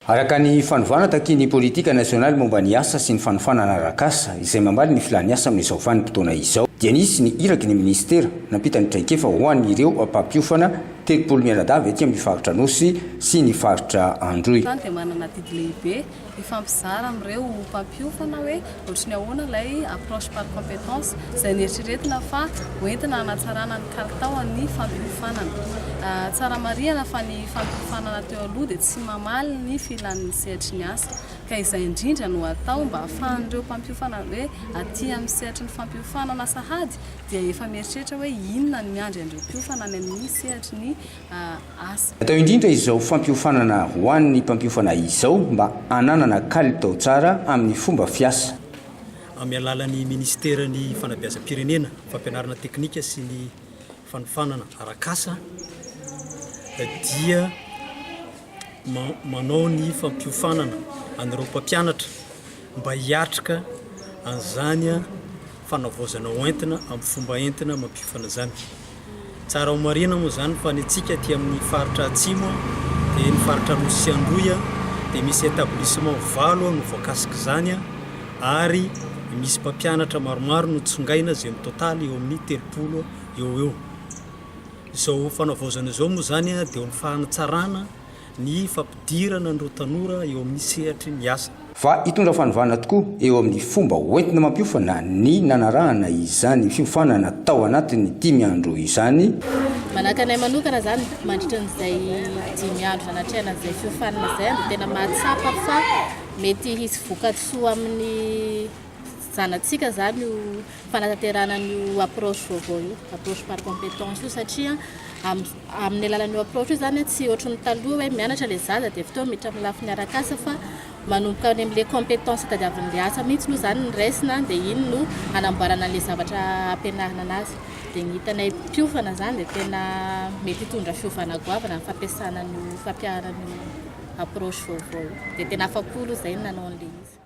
Araka ny fanovana takian'ny politika nasionaly momba ny asa sy ny fanofanana arak'asa, izay mamaly ny filàn'ny asa amin'izao vanim-potoana izao, dia nisy ny iraky ny minisitera nampita ny traikefa ho an'ireo mpampiofana 30 mianadahy avy aty amin'ny faritra Anôsy sy ny faritra Androy. Izany dia manana adidy lehibe hifampizara amin'ireo mpampiofana hoe ohatry ny ahoana ilay approche par compétence izay neritreretina fa hoentina hanatsarana ny kalitaon'ny fampiofanana. Tsara marihana fa ny fampiofanana teo aloha dia tsy mamaly ny filan'ny sehatry ny asa ka izay indrindra no atao mba hahafahan'ireo mpampiofana hoe aty amin'ny sehatry ny fampiofanana sahady dia efa mieritreritra hoe inona no miandry an'ireo mpiofana any amin'ny sehatry ny asa. Natao indrindra izao fampiofanana ho an'ny mpampiofana izao mba hananana kalitao tsara amin'ny fomba fiasa. Amin'ny alalan'ny Minisiteran'ny Fanabeazam-pirenena, Fampianarana Teknika sy ny Fanofanana arak'asa dia manao ny fampiofanana an'ireo mpampianatra mba hiatrika an'izany fanavaozana hoentina amin'ny fomba entina mampiofana izany. Tsara ho marihina moa izany fa ny antsika aty amin'ny faritra atsimo dia ny faritra Anosy sy Androy dia misy établissement 8 no voakasik'izany ary misy mpampianatra maromaro no tsongaina izay mitotaly eo amin'ny 30 eo ho eo. Izao fanavaozana izao moa izany dia ho ny fanatsarana ny fampidirana an'ireo tanora eo amin'ny sehatry ny asa. Fa hitondra fanovana tokoa eo amin'ny fomba hoentina mampiofana ny nanarahana izany fiofanana tao anatin'ny dimy andro izany. Manahaka anay manokana izany, mandritra an'izay dimy andro nanatrehana an'izay fiofanana izay dia tena mahatsapa fa mety hisy vokatsoa amin'ny zanatsika izany io fanatanterahana an'io approche vaovao io, approche par compétence io satria amin'ny alalan'io approche io izany tsy ohatry ny taloha hoe mianatra ilay zaza dia avy teo miditra amin'ny lafiny arak'asa fa manomboka any amin'ilay compétence tadiavin'ilay asa mihitsy aloha izany no raisina dia iny no hanamboarana an'ilay zavatra ampianarina anazy. Dia ny hitanay mpiofana izany dia tena mety hitondra fiovana goavana ny fampiasana an'io fampiharana an'io approche vaovao io. Dia tena afa-po aloha izahay nanao an'ilay izy.